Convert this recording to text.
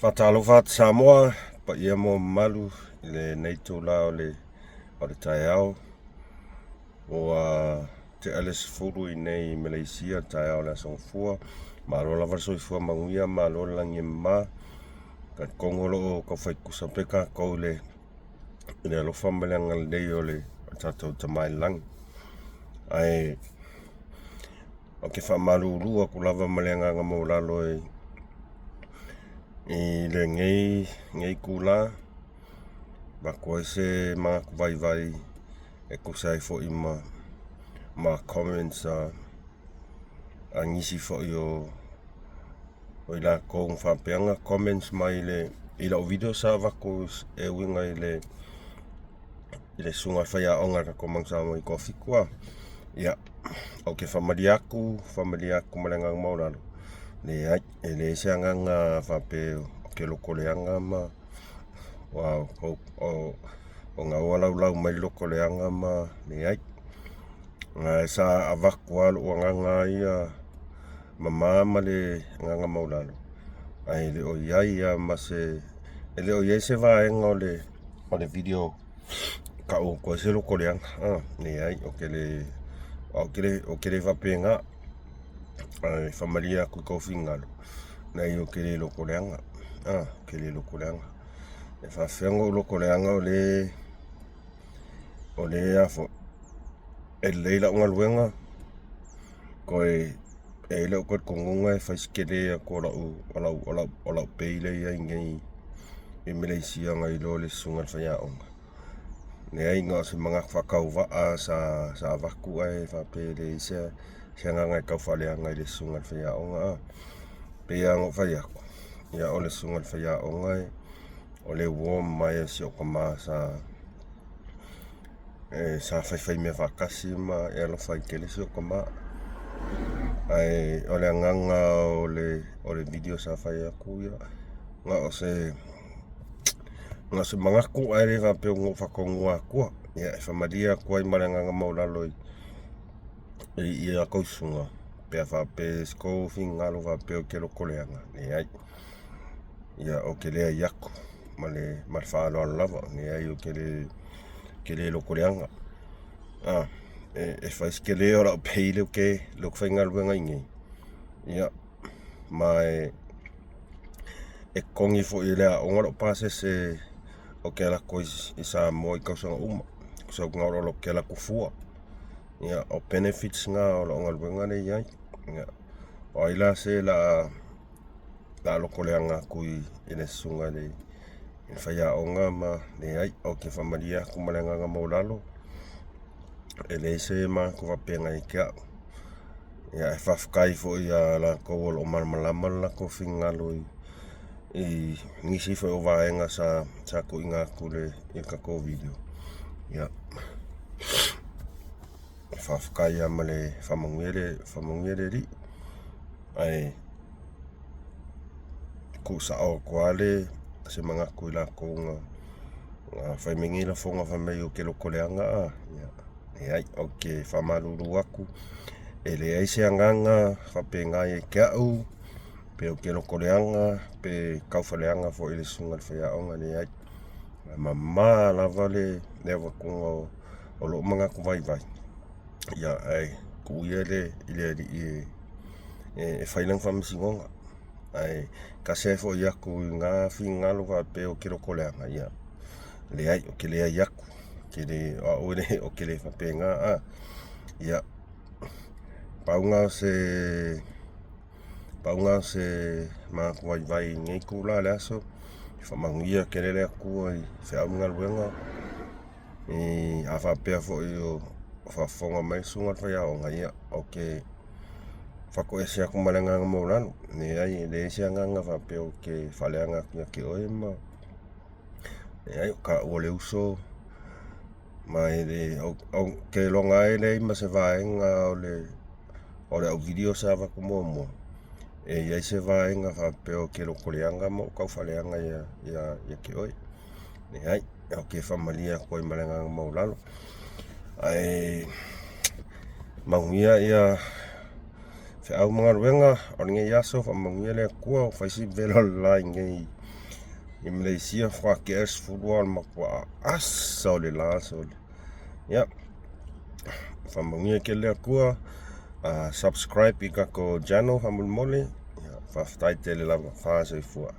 Faatalofa atu Samoa, paia ma mamalu i lenei itula o le taeao. Ua tea le 10 i inei i Maleisia i le taeao o le Aso Gafua. Malo lava le soifua manuia, malo le lagi e mama. E talitonu o lo o taufai tutusa pea tatou i le alofa ma le agalelei o le tatou Tama i le Lagi. Ae ou te faamalulu atu lava ma le agaga maualalo i lenei itula, e avatu ai se manatu vaivai e tusa ai foi ma comments a nisi foi o i latou na faapea ona comments mai i lau video sa avatu e uiga i le susuga i le faiaoga a le tatou Manu Samoa i Toafitu a. Ia, ou te faamalie atu, faamalie atu ma le agaga maualalo, leai, e leai se agaga faapea ou te lotoleaga ma o na ua laulau mai le lotoleaga ma leai. Ae sa avatu lava lou agaga lava ia mama ma le agaga maualalo, ae le o i ai lava ma se, e le o i ai se vaega o le video e tau atu ai se lotoleaga. Leai, ou te le, ou te le faapena, ae faamalie atu i tou finagalo, leai ou te le lotoleaga, ou te le lotoleaga. E faapefea ona ou lotoleaga o lea e lelei lau galuega, toe e i ai lou talitonuga e fai si tele atu o lau pay lea e i ai nei i Maleisia nai lo le susuga i le faiaoga. Leai na o se manatu faatauvaa sa avatu ae faapea e leai se agaga e tau faaleaga i le susuga i le faiaoga. E pei lava ona ou fai atu, ia o le susuga i le faiaoga o le uo mamae a si ou tama sa faifai mea faatasi ma e alofa ai tele si ou tama. Ae o le agaga o le video sa fai atu, ia, na o se manatu ae le faapea ua ou faatonuina atua. Ia, e faamalie atu ai ma le agaga maualalo i a outou susuga pe a faapea e se tou finagalo faapea ou te lotoleaga, leai. Ia, ou te leai atu ma le faaaloalo lava, leai ou te le lotoleaga. E fai si tele o lau pay lea ou te faigaluega ai nei, ia, ma e totogi foi e le aoga lou pasese ou te alu atu ai i Samoa i tausaga uma. Tusa ou te alu atu fua. Ia, o benefits na o lau galuega lea e i ai. Ia, o ai la se o le a lotoleaga atu i le susuga i le faiaoga ma leai, ou te faamalie atu ma le agaga maualalo, e leai se manatu faapena ia te au. Ia, ae faafetai foi ia latou o lo o malamalama lo latou finagalo i nisi foi o vaega sa tuuina atu i le tatou video. Ia, faafetai lava ma le faamanuia le Alii. Ae tuusao atu lava se manatu i latou na fai mai nei lafoga fai mai ou te lotoleaga a. Ia, leai, ou te faamalulu atu, e leai se agaga faapena ia te au, pe ou te lotoleaga pe taufaleaga foi i le susuga i le faiaoga, leai. E mama lava le avatuga o lou manatu vaivai, ia ae tuu ia i le Alii e fai lana faamasinoga. Ae tasi ae foi atu i na finagalo faapea ou te lotoleaga, ia leai, ou te leai atu. O au ou te le faapena a. Ia, pau na o se manatu vaivai i lenei itula o le aso, faamanuia tele le Atua i feau ma galuega. A faapea foi o faafofoga mai le susuga i le faiaoga, ia ou te fatoese atu ma le agaga maualalo. Leai, e leai se agaga faapea ou te faaleaga atu ia te oe ma leai, o taua o le uso ma ou te iloga lava e leai ma se vaega o le au video sa avatu muamua e i ai se vaega faapea ou te lotoleaga ma ou taufaaleaga ia te oe. Leai, ou te faamalie atu ai ma le agaga maualalo. Ae manuia ia feau ma galuega o lenei aso, faamanuia le Atua, ua fai si vela o le la i nei. i Malaysia faatoa tea le 12 o le matuā asa o le la sole. Ia, faamanuia tele le Atua. Subscribe i tatou channel faamolemole. Ia, faafetai tele lava. Fa soifua.